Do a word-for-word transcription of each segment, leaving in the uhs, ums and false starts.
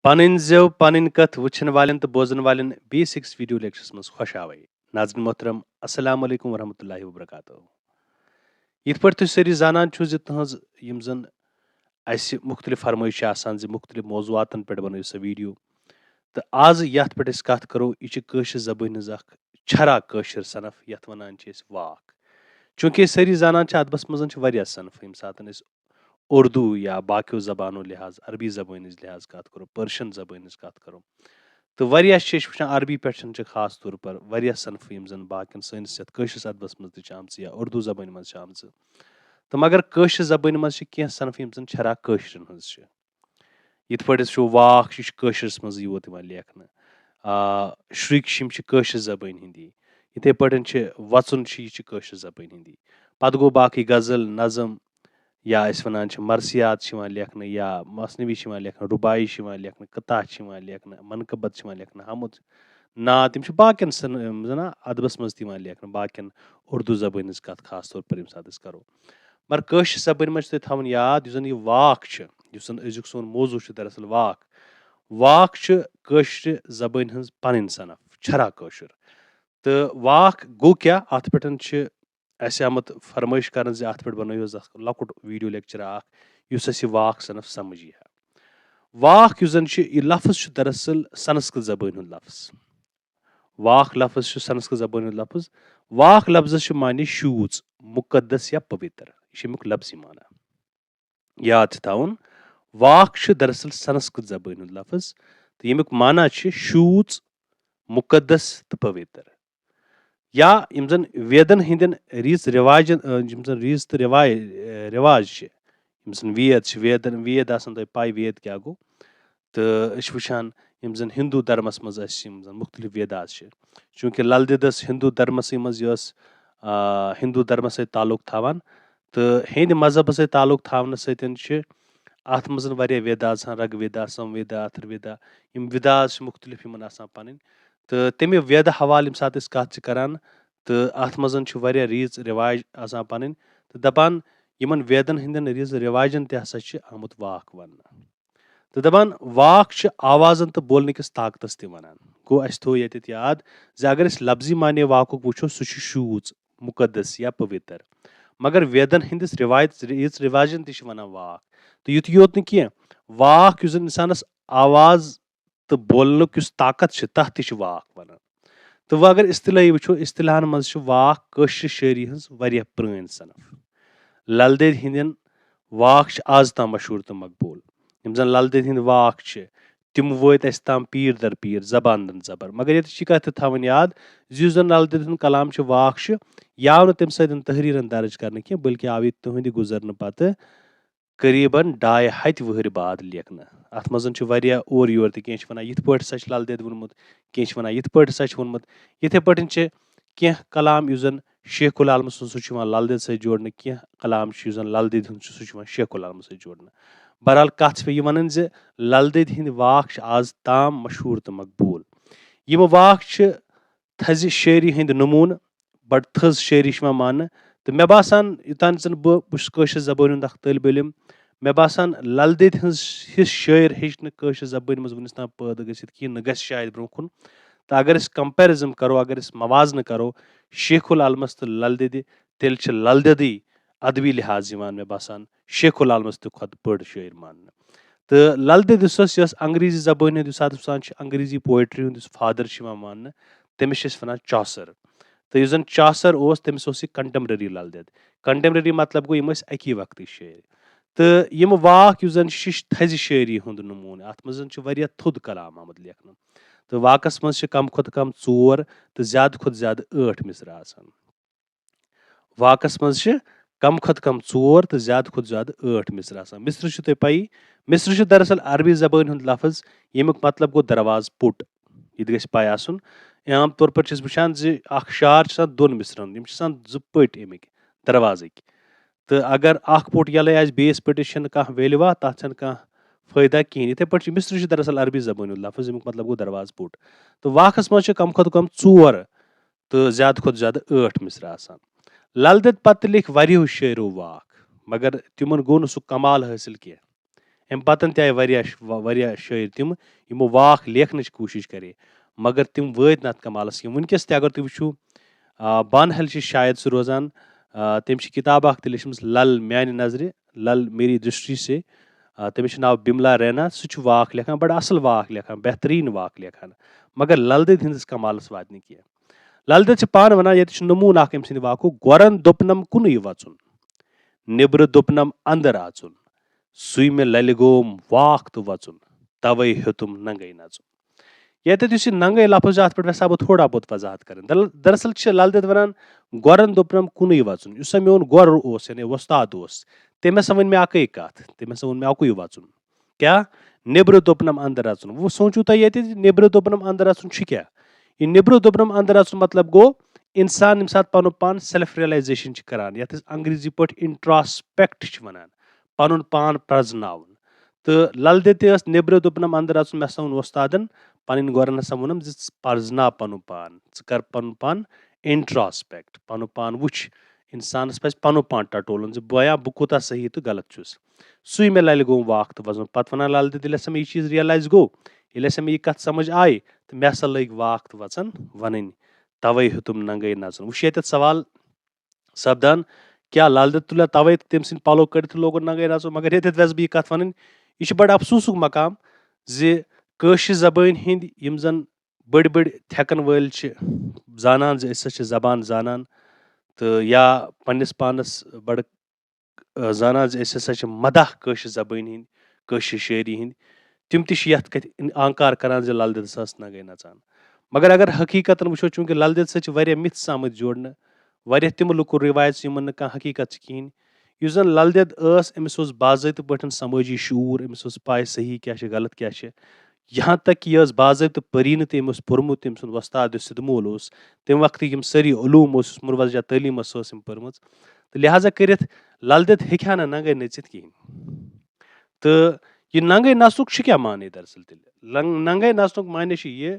پنٕنۍ زٮ۪و، پنٕنۍ کتھ وٕچھن والٮ۪ن تہٕ بوزن والٮ۪ن بی سکس ویڈیو لیکچرس منٛز خۄش آوے۔ ناظرین محترم، السلام علیکم ورحمۃ اللہ وبرکاتہ۔ یِتھ پٲٹھۍ تُہۍ سٲری زانان چھِو زِ تُہنٛز یِم زن اسہِ مُختٔلِف فرمٲیش چھِ آسان زِ مُختٔلِف موضوعاتن پٮ۪ٹھ بنٲیِو سا ویڈیو، تہٕ آز یتھ پٮ۪ٹھ أسۍ کتھ کرو، یہِ چھِ کٲشِر زبٲنۍ ہٕنٛز اکھ چھرا کٲشِر صنف، یتھ ونان چھِ أسۍ واکھ۔ چوٗنٛکہِ أسۍ سٲری زانان چھِ، ادبس منٛز چھِ واریاہ صنفہٕ، ییٚمہِ ساتہٕ أسۍ اردو یا باقیو زبانو لحاظ، عربی زبٲنۍ ہٕنٛز لحاظ کتھ کرو، پٔرشن زبٲنۍ ہٕنٛز کتھ کرو، تہٕ واریاہ چھِ أسۍ وٕچھان، عربی پٮ۪ٹھ چھِ خاص طور پر واریاہ صنفہٕ یِم زن باقین سٲنِس یتھ کٲشرِس ادبس منٛز تہِ چھِ آمژٕ یا اردو زبٲنۍ منٛز چھِ آمژٕ۔ تہٕ مگر کٲشرِ زبٲنۍ منٛز چھِ کینٛہہ صنفہٕ یِم زن چھرا کٲشرٮ۪ن ہٕنٛز چھِ۔ یِتھ پٲٹھۍ أسۍ وٕچھو، واکھ چھُ، یہِ چھُ کٲشرِس منٛزٕے یوت یِوان لیکھنہٕ۔ آ، شرُکۍ چھِ، یِم چھِ کٲشرِ زبٲنۍ ہٕنٛدی۔ یِتھَے پٲٹھۍ چھِ وَژُن چھُ، یہِ چھُ کٲشرِ زبٲنۍ ہٕنٛدی۔ پَتہٕ گوٚو باقٕے غزل، نظم، یا أسۍ وَنان چھِ مرثیات چھِ یِوان لیکھنہٕ، یا مثنوی چھِ یِوان لیکھنہٕ، رُباعی چھِ یِوان لیکھنہٕ، قطعہ چھِ یِوان لیکھنہٕ، منقبت چھِ یِوان لیکھنہٕ، حمد، نعت، یِم چھِ باقیَن سن-، یِم زَن اَدبَس منٛز تہِ یِوان لیکھنہٕ، باقیَن اردو زبٲنۍ ہٕنٛز کَتھ خاص طور پر ییٚمہِ ساتہٕ أسۍ کَرو۔ مگر کٲشرِ زبٲنۍ منٛز چھِ تۄہہِ تھاوُن یاد، یُس زَن یہِ واکھ چھِ، یُس زَن أزیُک سون موضوع چھُ دراصل واکھ، واکھ چھِ کٲشرِ زبٲنۍ ہٕنٛز پنٕنۍ صنف، چھرا کٲشُر۔ تہٕ واکھ گوٚو کیٛاہ؟ اَتھ پٮ۪ٹھ چھِ اَسہِ آمُت فرمٲیش کرنہٕ زِ اَتھ پٮ۪ٹھ بنٲیِو حظ اَکھ لۄکُٹ ویڈیو لیکچر اکھ، یُس اَسہِ یہِ واکھ صنف سمجھ یی ہا۔ واکھ یُس زَن چھُ، یہِ لفظ چھُ دراصل سنسکرت زبٲنۍ ہُنٛد لفظ۔ واکھ لفظ چھُ سنسکرت زبٲنۍ ہُنٛد لفظ۔ واکھ لفظس چھُ معنی شوٗژ، مُقدس یا پویتر۔ یہِ چھُ اَمیُک لفظی معنی۔ یاد چھُ تھاوُن، واکھ چھُ دراصل سنسکرت زبٲنۍ ہُنٛد لفظ، تہٕ ییٚمیُک معنی چھُ شوٗژ، مُقدس تہٕ پویتر۔ یا یِم زن ویدن ہٕنٛدٮ۪ن ریٖژ رِواجن، آ، یِم زن ریٖژ تہٕ رِواج، آ، رِواج چھِ، یِم زن وید چھِ، ویدن، وید آسن تۄہہِ پَے، وید کیٛاہ گوٚو۔ تہٕ أسۍ چھِ وٕچھان، یِم زَن ہِندوٗ دھرمَس منٛز اَسہِ یِم زَن مُختٔلِف ویداز چھِ، چوٗنٛکہِ لل دٮ۪د ٲس ہِندوٗ دھرمَسٕے منٛز، یہِ ٲس، آ، ہِندوٗ دھرمَس سۭتۍ تعلُق تھاوان، تہٕ ہیٚنٛدۍ مذہبَس سۭتۍ تعلُق تھاونہٕ سۭتۍ چھِ اَتھ منٛز واریاہ ویداز آسان، رگ ویدا، سم ویدا، اَتھر ویدا، یِم ویداز چھِ مُختٔلِف یِمَن آسان پَنٕنۍ۔ تہٕ تَمہِ ویدٕ حوالہٕ ییٚمہِ ساتہٕ أسۍ کَتھ چھِ کَران، تہٕ اَتھ منٛز چھِ واریاہ ریٖژ رِواج آسان پَنٕنۍ، تہٕ دَپان، یِمَن ویدَن ہٕنٛدٮ۪ن ریٖژ رِواجَن تہِ ہسا چھِ آمُت واکھ وَننہٕ۔ تہٕ دَپان، واکھ چھِ آوازن تہٕ بولنہٕ کِس طاقتس تہِ وَنان۔ گوٚو، اَسہِ تھوٚو ییٚتٮ۪تھ یاد زِ اگر أسۍ لفظی معنی واکُک وٕچھو، سُہ چھُ شوٗژ، مُقدس یا پویتر۔ مگر ویدن ہٕنٛدِس رِوایت، ریٖژ رِواجن تہِ چھِ وَنان واکھ۔ تہٕ یُتُے یوت نہٕ کینٛہہ، واکھ یُس زَن اِنسانَس آواز تہٕ بولنُک یُس طاقت چھِ، تَتھ تہِ چھِ واکھ وَنان۔ تہٕ وۄنۍ اگر اصطلٲحی وٕچھو، اصطلاحن منٛز چھِ واکھ کٲشرِ شٲعری ہٕنٛز واریاہ پرٛٲنۍ صنف۔ لل دٮ۪دِ ہٕنٛدٮ۪ن واکھ چھِ آز تام مشہوٗر تہٕ مقبوٗل۔ یِم زَن لل دٮ۪دِ ہٕنٛدۍ واکھ چھِ، تِم وٲتۍ اَسہِ تام پیٖر در پیٖر، زبان در زبر۔ مگر ییٚتہِ چھِ یہِ کَتھ تہِ تھاوٕنۍ یاد زِ یُس زَن لل دٮ۪دِ ہُنٛد کلام چھُ، واکھ چھُ، یہِ آو نہٕ تٔمۍ سٕنٛدٮ۪ن تحریٖرَن درٕج کرنہٕ کینٛہہ، بلکہِ آو یہِ تُہٕنٛدِ گُزرنہٕ پتہٕ قریباً ڈاے ہتہِ وٕہٕرۍ بعد لیکھنہٕ۔ اَتھ منٛز چھِ واریاہ اورٕ یورٕ تہِ، کینٛہہ چھِ وَنان یِتھ پٲٹھۍ ہسا چھِ لل دٮ۪دِ ووٚنمُت، کینٛہہ چھِ وَنان یِتھ پٲٹھۍ ہسا چھِ ووٚنمُت۔ یِتھَے پٲٹھۍ چھِ کینٛہہ کلام یُس زَن شیخ العالمہٕ سُنٛد، سُہ چھُ یِوان لل دٮ۪د سۭتۍ جوڑنہٕ، کینٛہہ کلام چھُ یُس زَن لل دٮ۪دِ ہُنٛد چھُ، سُہ چھُ یِوان شیخ العالمہٕ سۭتۍ جوڑنہٕ۔ بہرحال، کَتھ چھِ یہِ وَنان زِ لل دٮ۪دِ ہٕنٛدۍ واکھ چھِ آز تام مشہوٗر تہٕ مقبوٗل۔ یِم واکھ چھِ تھزِ شٲعری ہٕنٛدۍ نموٗنہٕ، بڑٕ تھٔز شٲعری چھِ یِوان ماننہٕ۔ تہٕ مےٚ باسان، یوٚتام زَن بہٕ، بہٕ چھُس کٲشِر زبٲنۍ ہُنٛد اکھ طٲلبہِ علم، مےٚ باسان، لل دٮ۪دِ ہٕنٛز ہِش شٲعر ہیٚچھ نہٕ کٲشِر زبٲنۍ منٛز وُنیُس تام پٲدٕ گٔژھِتھ کِہیٖنۍ، نہ گژھِ شاید برٛونٛہہ کُن۔ تہٕ اگر أسۍ comparison کرو، اگر أسۍ موازنہٕ کرو شیخ العالمس تہٕ لل دٮ۪دِ، تیٚلہِ چھِ لل دٮ۪دٕے ادبی لحاظ یِوان، مےٚ باسان، شیخ العالمس تہِ کھۄتہٕ بٔڑ شٲعر ماننہٕ۔ تہٕ لل دٮ۪د یُس اوس، یہِ ٲس انگریزی زبٲنۍ ہُنٛد، یُس اَتھ وٕچھان چھِ، انگریزی poetry ہُنٛد یُس father چھُ یِوان ماننہٕ، تٔمِس چھِ أسۍ وَنان چاسر۔ تہٕ یُس زَن چاسر اوس، تٔمِس اوس یہِ contemporary لل دٮ۪د۔ Contemporary مطلب گوٚو، یِم ٲسۍ اَکی وقتٕکۍ شٲعر۔ تہٕ یِم واکھ یُس زَن چھِ، یہِ چھِ تھزِ شٲعری ہُنٛد نموٗنہٕ۔ اَتھ منٛز زَن چھُ واریاہ تھوٚد کلام آمُت لیکھنہٕ۔ تہٕ واکَس منٛز چھِ کم کھۄتہٕ کم ژور تہٕ زیادٕ کھۄتہٕ زیادٕ ٲٹھ مِصرٕ آسان۔ واکَس منٛز چھِ کم کھۄتہٕ کم ژور تہٕ زیادٕ کھۄتہٕ زیادٕ ٲٹھ مِصرٕ آسان۔ مِصرٕ چھُ تۄہہِ پَیی، مِصرٕ چھُ دراصل عربی زبٲنۍ ہُنٛد لفظ، ییٚمیُک مطلب گوٚو دروازٕ پوٚٹ۔ یہِ تہِ گژھِ پَے آسُن۔ عام طور پر چھِ أسۍ وٕچھان زِ اکھ شعر چھُ آسان دۄن مِصرن، یِم چھِ آسان زٕ پٔٹۍ اَمِکۍ، دروازٕکۍ۔ تہٕ اگر اکھ پوٚٹ یَلَے آسہِ، بیٚیِس پٔٹِس چھَنہٕ کانٛہہ value، تَتھ چھَنہٕ کانٛہہ فٲیدٕ کِہیٖنۍ۔ یِتھَے پٲٹھۍ چھِ، مِصرٕ چھُ دراصل عربی زبٲنۍ ہُنٛد لفظ، ییٚمیُک مطلب گوٚو دروازٕ پوٚٹ۔ تہٕ واکَس منٛز چھِ کم کھۄتہٕ کم ژور تہٕ زیادٕ کھۄتہٕ زیادٕ ٲٹھ مِصرٕ آسان۔ لل دٮ۪د پتہٕ لیکھۍ واریاہو شٲعرو واکھ، مگر تِمن گوٚو نہٕ سُہ کمال حٲصِل کینٛہہ۔ امہِ پتن تہِ آیہِ واریاہ ش- وا- واریاہ شٲعر تِم، یِمو واکھ لیکھنٕچ کوٗشِش کرے، مگر تِم وٲتۍ نہٕ اتھ کمالس کینٛہہ۔ وٕنکیٚس تہِ اگر تُہۍ وٕچھِو، آ، بانہل چھِ شاید سُہ روزان۔ آ، تٔمۍ چھِ کِتاب اکھ تہِ لیٚچھمٕژ، لل میانہِ نظرِ، لل میری درشٹی سے۔ آ، تٔمِس چھُ ناو بملا رینا۔ سُہ چھُ واکھ لیکھان، بڑٕ اصل واکھ لیکھان، بہتریٖن واکھ لیکھان۔ مگر لل دٮ۪د ہٕنٛدِس کمالس واتہِ نہٕ کینٛہہ۔ لل دٮ۪د چھِ پانہٕ ونان، ییٚتہِ چھُ نموٗنہٕ اکھ أمۍ سٕنٛدِ واکُک: "گۄرن دوٚپنم کُنُے وژُن، نیٚبرٕ دوٚپنم اندر اژُن، سُے مےٚ للہِ گوم واکھ تہٕ وژُن، توے ہیوٚتُم ننگے نژُن۔" ییٚتٮ۪تھ یُس یہِ ننگے لفظ چھُ، اتھ پٮ۪ٹھ یژھا بہٕ تھوڑا بہت وضاحت کرٕنۍ۔ دل-، دراصل چھِ لل دٮ۪د ونان، گۄرن دوٚپنم کُنُے وژُن، یُس سا میون گۄر اوس، یعنی وۄستاد اوس، تٔمۍ ہسا ؤنۍ مےٚ اکٕے کتھ، تٔمۍ ہسا ووٚن مےٚ اکُے وژُن۔ کیٛاہ؟ نیٚبرٕ دوٚپنم اندر اژُن۔ وۄنۍ سوٗنٛچِو تُہۍ ییٚتہِ، نیٚبرٕ دوٚپنم اندر اژُن چھُ کیٛاہ؟ یہِ نیٚبرٕ دوٚپنم اندر اژُن مطلب گوٚو، انسان ییٚمہِ ساتہٕ پنُن پان سیلف ریلایزیشن چھِ کران، یتھ أسۍ انگریزی پٲٹھۍ انٹراسپیکٹ چھِ ونان، پنُن پان پرزناوُن۔ تہٕ لل دٮ۪د تہِ ٲس نیٚبرٕ دوٚپنم اندر اژُن، مےٚ ہسا ووٚن وۄستادن، پنٕنۍ گۄرن ہسا ووٚنم زِ ژٕ پرزناو پنُن پان، ژٕ کر پنُن پان انٹراسپیکٹ، پنُن پان وٕچھ، انسانس پزِ پنُن پان ٹٹولُن زِ بیا بہٕ کوٗتاہ صحیح تہٕ غلط چھُس۔ سُے مےٚ للہِ گوٚو واکھ تہٕ وزُن۔ پتہٕ ونان لل دٮ۪د، ییٚلہِ ہسا مےٚ یہِ چیٖز ریلایز گوٚو، ییٚلہِ ہسا مےٚ یہِ کتھ سمجھ آیہِ، تہٕ مےٚ ہسا لٔگۍ واکھ تہٕ وژن ونٕنۍ، توے ہیوٚتُم ننگے نژُن۔ وۄنۍ چھُ ییٚتٮ۪تھ سوال سپدان، کیٛاہ لل دٮ۪د تُلیا توے تٔمۍ سٕنٛدۍ پلو کٔڑِتھ تہٕ لوگُن ننگے نژُن؟ مگر ییٚتٮ۪تھ وٮ۪ژھ بہٕ یہِ کتھ ونٕنۍ، یہِ چھُ بڑٕ افسوٗسُک مقام زِ کٲشرِ زبٲنۍ ہٕنٛدۍ یِم زن بٔڑۍ بٔڑۍ تھٮ۪کن وٲلۍ چھِ زانان زِ أسۍ ہسا چھِ زبان زانان، تہٕ یا پننِس پانس بڑٕ، آ، زانان زِ أسۍ ہسا چھِ مداح کٲشرِ زبٲنۍ ہٕنٛدۍ، کٲشرِ شٲعری ہٕنٛدۍ، تِم تہِ چھِ یتھ کتھِ انکار کران زِ لل دٮ۪د ہسا ٲس ننگے نژان۔ مگر اگر حقیقتن وٕچھو، چوٗنٛکہِ لل دٮ۪د سۭتۍ چھِ واریاہ مِتھ آمٕتۍ جوڑنہٕ، واریاہ تِم لُکھ رِوایت چھِ، یِمن نہٕ کانٛہہ حقیقت چھِ کِہینۍ۔ یُس زن لل دٮ۪د ٲس، أمِس اوس باضٲبطہٕ پٲٹھۍ سمٲجی شعوٗر، أمِس اوس پاے صحیح کیٛاہ چھِ، غلط کیٛاہ چھِ۔ یہاں تک کہ یہِ ٲس باضٲبطہٕ پٔری نہٕ تہِ، أمۍ اوس پوٚرمُت، تٔمۍ سُنٛد وۄستاد یُس سِدمول اوس، تَمہِ وقتہٕ یِم سٲری علوٗم اوس، یُس مروجہ تعلیٖم ٲس، سۄ ٲس أمۍ پٔرمٕژ۔ تہٕ لہذا کٔرِتھ لل دٮ۪د ہیٚکہِ ہا نہٕ ننگے نٔژِتھ کِہینۍ۔ تہٕ یہِ ننگے نژنُک چھُ کیٛاہ معنی دراصل تیٚلہِ؟ لنگ-، ننگے نژنُک معنی چھُ یہِ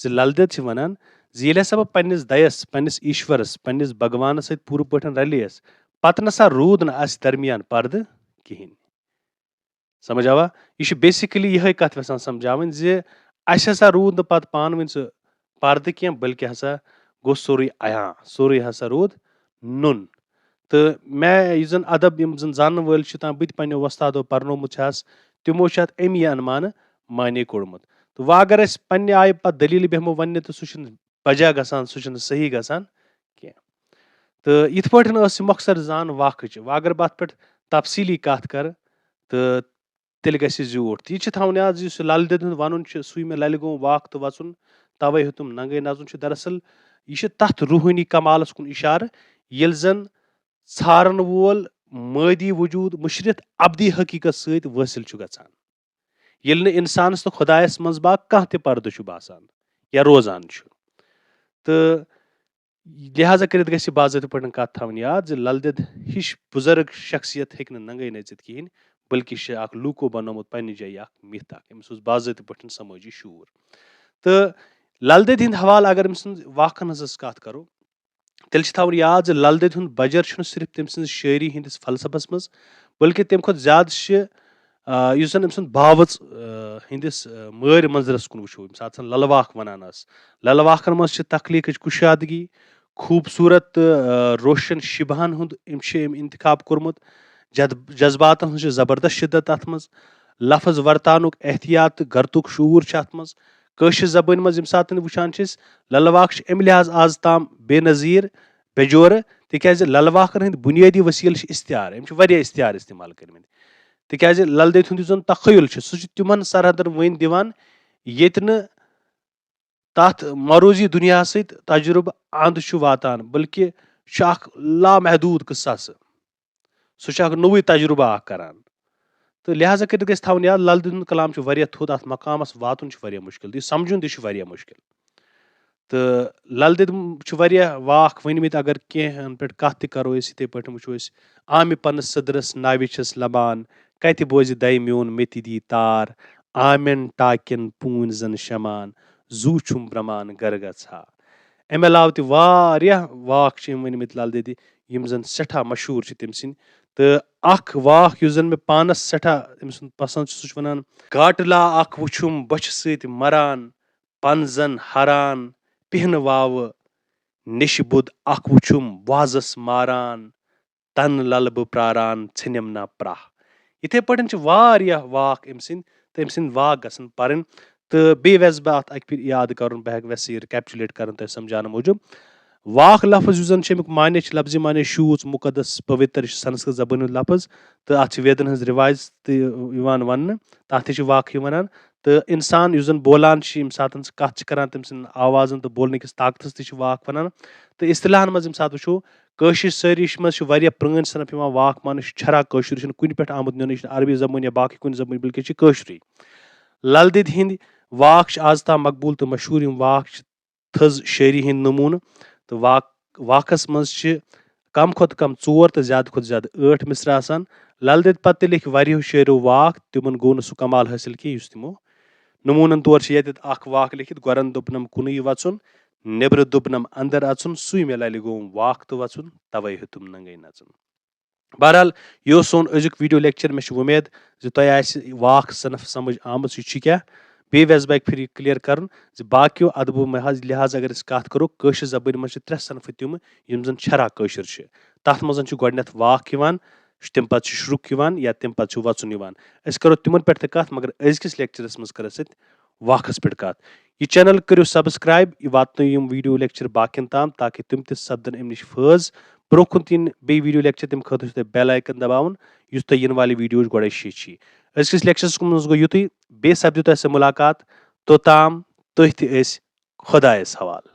زِ لل دٮ۪د چھِ ونان زِ ییٚلہِ ہسا بہٕ پننِس دَیَس، پننِس ایشورس، پننِس بھگوانس سۭتۍ پوٗرٕ پٲٹھۍ رلییس، پتہٕ نسا روٗد نہٕ اسہِ درمیان پردٕ کِہینۍ۔ سمجھ آوا؟ یہِ چھُ basically یِہے کتھ یژھان سمجھاوٕنۍ زِ اسہِ ہسا روٗد نہٕ پتہٕ پانہٕ ؤنۍ سُہ پردٕ کینٛہہ، بلکہِ ہسا گوٚو سورُے عیاں، سورُے ہسا روٗد نوٚن۔ تہٕ مےٚ یُس زن ادب، یِم زن زانن وٲلۍ چھِ، تام بہٕ تہِ پننیو وۄستادو پرنومُت چھَس، تِمو چھُ اتھ اَمی انمانہٕ معنی کوٚڑمُت۔ تہٕ وۄنۍ اگر أسۍ پننہِ آیہِ پتہٕ دٔلیٖلہِ بیٚہمو وننہِ، تہٕ سُہ چھُنہٕ بجا گژھان، سُہ چھُنہٕ صحیح گژھان کینٛہہ۔ تہٕ یِتھ پٲٹھۍ ٲس یہِ مۄخصر زان واکھٕچ۔ وۄنۍ اگر بہٕ اتھ پٮ۪ٹھ تفصیٖلی کتھ کرٕ، تہٕ تیٚلہِ گژھِ زیوٗٹھ۔ تہٕ یہِ چھِ تھاوُن یاد زِ یُس یہِ لل دٮ۪د ہُنٛد وَنُن چھُ، "سُے مےٚ لَلہِ گوٚو واکھ تہٕ وَژُن، تَوَے ہیوٚتُم ننٛگَے نَژُن"، چھُ دراصل یہِ چھِ تَتھ روٗحٲنی کمالَس کُن اِشارٕ، ییٚلہِ زَن ژھارَن وول مٲدی وجوٗد مُشرِتھ اَبدی حقیٖقت سۭتۍ وٲصِل چھُ گژھان۔ ییٚلہِ نہٕ اِنسانَس تہٕ خۄدایَس منٛز باگ کانٛہہ تہِ پردٕ چھُ باسان یا روزان چھُ۔ تہٕ لہذا کٔرِتھ گژھِ باضٲبطہٕ پٲٹھۍ کتھ تھاوٕنۍ یاد زِ لل دٮ۪د ہِش بُزرگ شخصیت ہیٚکہِ نہٕ ننگے نٔژِتھ کِہینۍ، بلکہِ چھِ اکھ لوٗکو بنومُت پننہِ جایہِ اکھ مِتھ اکھ۔ أمِس اوس باضٲبطہٕ پٲٹھۍ سمٲجی شعوٗر۔ تہٕ لل دٮ۪د ہِنٛدِ حوالہٕ اگر أمۍ سٕنٛز واکھن ہٕنٛز أسۍ کتھ کرو، تیٚلہِ چھِ تھاوٕنۍ یاد زِ لل دٮ۪د ہُنٛد بجر چھُنہٕ صرف تٔمۍ سٕنٛز شٲعری ہٕنٛدِس فلسفس منٛز، بلکہِ تَمہِ کھۄتہٕ زیادٕ چھِ، آ، یُس زن أمۍ سُنٛد باوٕژ، آ، ہٕنٛدِس، آ، مٲرۍ منظرس کُن وٕچھو، ییٚمہِ ساتہٕ زن لل واکھ ونان ٲس۔ لل واکھن منٛز چھِ تخلیقٕچ کُشادگی، خوٗبصوٗرت تہٕ، آ، روشن شبہن ہُنٛد أمۍ چھِ أمۍ انتخاب کوٚرمُت۔ جد-، جذباتن ہٕنٛز چھِ زبردست شدت اتھ منٛز۔ لفظ ورتاونُک احتیاط تہٕ گرتُک شعوٗر چھُ اتھ منٛز۔ کٲشِر زبٲنۍ منٛز ییٚمہِ ساتہٕ وٕچھان چھِ أسۍ، لل واکھ چھِ امہِ لحاظ آز تام بے نظیر، بے جورٕ، تِکیازِ لل واکھن ہٕنٛدۍ بُنیٲدی وسیلہٕ چھِ استعارٕ۔ أمۍ چھِ واریاہ استعارٕ استعمال کٔرمٕتۍ۔ تِکیازِ لل دٮ۪د ہُنٛد یُس زن تخیل چھُ، سُہ چھُ تِمن سرحدن وٲنۍ دِوان، ییٚتہِ نہٕ تتھ معروضی دُنیاہس سۭتۍ تجربہٕ اند چھُ واتان، بلکہِ چھُ اکھ لامحدوٗد قصہٕ سُہ۔ سُہ چھُ اکھ نوٚوُے تجربہٕ اکھ کران۔ تہٕ لہذا کٔرِتھ گژھِ تھاوُن یاد، لل دٮ۪د ہُنٛد کلام چھُ واریاہ تھوٚد، اتھ مقامس واتُن چھُ واریاہ مُشکل، تہٕ یہِ سمجھُن تہِ چھُ واریاہ مُشکل۔ تہٕ لل دٮ۪د چھِ واریاہ واکھ ؤنمٕتۍ، اگر کینٛہن پٮ۪ٹھ کتھ تہِ کرو أسۍ، یِتھے پٲٹھۍ وٕچھو أسۍ، "آمہِ پنہٕ سٕدرس ناوِ چھِس لمان، کتہِ بوزِ دَے میون مےٚ تہِ دی تار، آمٮ۪ن ٹاکٮ۪ن پوٗنۍ زن شمان، زُو چھُم برٛمان گرٕ گژھا۔" امہِ علاوٕ تہِ واریاہ واکھ چھِ أمۍ ؤنمٕتۍ لل دٮ۪دِ، یِم زَن سٮ۪ٹھاہ مشہوٗر چھِ تٔمۍ سٕنٛدۍ۔ تہٕ اَکھ واکھ یُس زَن مےٚ پانَس سٮ۪ٹھاہ أمۍ سُنٛد پَسنٛد چھُ، سُہ چھُ وَنان، "گاٹہٕ لا اَکھ وُچھُم بۄچھِ سۭتۍ مَران، پَنزَن ہَران، پِہنہٕ واوٕ نِشہِ بُد اَکھ وُچھُم وازَس ماران، تَنہٕ لَلہٕ بہٕ پرٛاران ژھیٚنِم نہ پرٛاہ۔" یِتھَے پٲٹھۍ چھِ واریاہ واکھ أمۍ سٕنٛدۍ، تہٕ أمۍ سٕنٛدۍ واکھ گژھن پَرٕنۍ۔ تہٕ بیٚیہِ وٮ۪ژھ بہٕ اَتھ اَکہِ پھِرِ یاد کَرُن، بہٕ ہٮ۪کہٕ وٮ۪ژھ یہِ recapitulate کَرُن تۄہہِ سَمجھاونہٕ موٗجوٗب۔ واکھ لفظ یُس زَن چھُ، اَمیُک معنی چھُ لفظی معنی شوٗژ، مُقدس، پٔوِتر، یہِ چھُ سنسکرت زبٲنۍ ہُنٛد لفظ، تہٕ اَتھ چھِ ویدن ہٕنٛز رِوایژ تہِ یِوان وَننہٕ، تہٕ اَتھ تہِ چھِ واکھ یِوان وَنان۔ تہٕ اِنسان یُس زَن بولان چھِ، ییٚمہِ ساتَن سُہ کَتھ چھِ کَران، تٔمۍ سٕنٛدٮ۪ن آوازَن تہٕ بولنہٕ کِس طاقتَس تہِ چھِ واکھ وَنان۔ تہٕ اصطلاحَن منٛز ییٚمہِ ساتہٕ وٕچھو، کٲشِر شٲعری منٛز چھِ واریاہ پرٛٲنۍ صنف یِوان واکھ ماننہٕ۔ یہِ چھُ چھرا کٲشُر، یہِ چھُنہٕ کُنہِ پٮ۪ٹھ آمُت نِنہٕ، یہِ چھُنہٕ عربی زبٲنۍ یا باقٕے کُنہِ زبٲنۍ، بلکہِ چھِ کٲشرُے۔ لل دٮ۪دِ ہٕنٛدۍ واکھ چھِ آز تام مقبوٗل تہٕ مشہوٗر۔ یِم واکھ چھِ تھٔز شٲعری ہٕنٛدۍ نموٗنہٕ، تہٕ واکھ، واکھس منٛز چھِ کم کھۄتہٕ کم ژور تہٕ زیادٕ کھۄتہٕ زیادٕ ٲٹھ مصرٕ آسان۔ لل دٮ۪دِ پتہٕ تہِ لیکھۍ واریاہو شٲعرو واکھ، تِمن گوٚو نہٕ سُہ کمال حٲصِل کینٛہہ یُس تِمو۔ نموٗنن طور چھِ ییٚتٮ۪تھ اکھ واکھ لیکھِتھ، "گۄرن دوٚپنم کُنُے وژُن، نیبرٕ دوٚپنم اندر اژُن، سُے مےٚ للہِ گوم واکھ تہٕ وژُن، توے ہیوٚتُم ننگے نژُن۔" بہرحال، یہِ اوس سون أزیُک video lecture۔ مےٚ چھِ وۄمید زِ تۄہہِ آسہِ واکھ صنف سمجھ آمٕژ، یہِ چھُ کیٛاہ۔ بیٚیہِ وٮ۪ژھ بہٕ اَکہِ پھِرِ یہِ clear کَرُن زِ باقیو ادبو محاذ لحاظ اگر أسۍ کَتھ کَرو، کٲشِر زبٲنۍ منٛز چھِ ترٛےٚ صنفہٕ تِم، یِم زَن چھرا کٲشِر چھِ۔ تَتھ منٛز چھُ گۄڈٕنٮ۪تھ واکھ یِوان، تَمہِ پَتہٕ چھُ شرُک یِوان یا تَمہِ پَتہٕ چھُ وَژُن یِوان۔ أسۍ کَرو تِمَن پٮ۪ٹھ تہِ کَتھ، مگر أزکِس lectureس منٛز کَرو أسۍ واکھس پٮ۪ٹھ کتھ۔ یہِ channel کٔرِو subscribe، یہِ واتنٲیِو یِم video lecture باقین تام، تاکہِ تِم تہِ سپدن امہِ نِش فٲض۔ برونٛہہ کُن تہِ یِن بیٚیہِ video lecture، تمہِ خٲطرٕ چھُ تۄہہِ bell icon دباوُن، یُس تۄہہِ یِنہٕ والہِ videoہٕچ گۄڈے شیٚچھ یی۔ أزکِس lectureس منٛز گوٚو یُتُے، بیٚیہِ سپدِ تۄہہِ سۭتۍ مُلاقات۔ توٚتام تُہۍ تہِ ٲسۍ خۄدایس حوالہٕ۔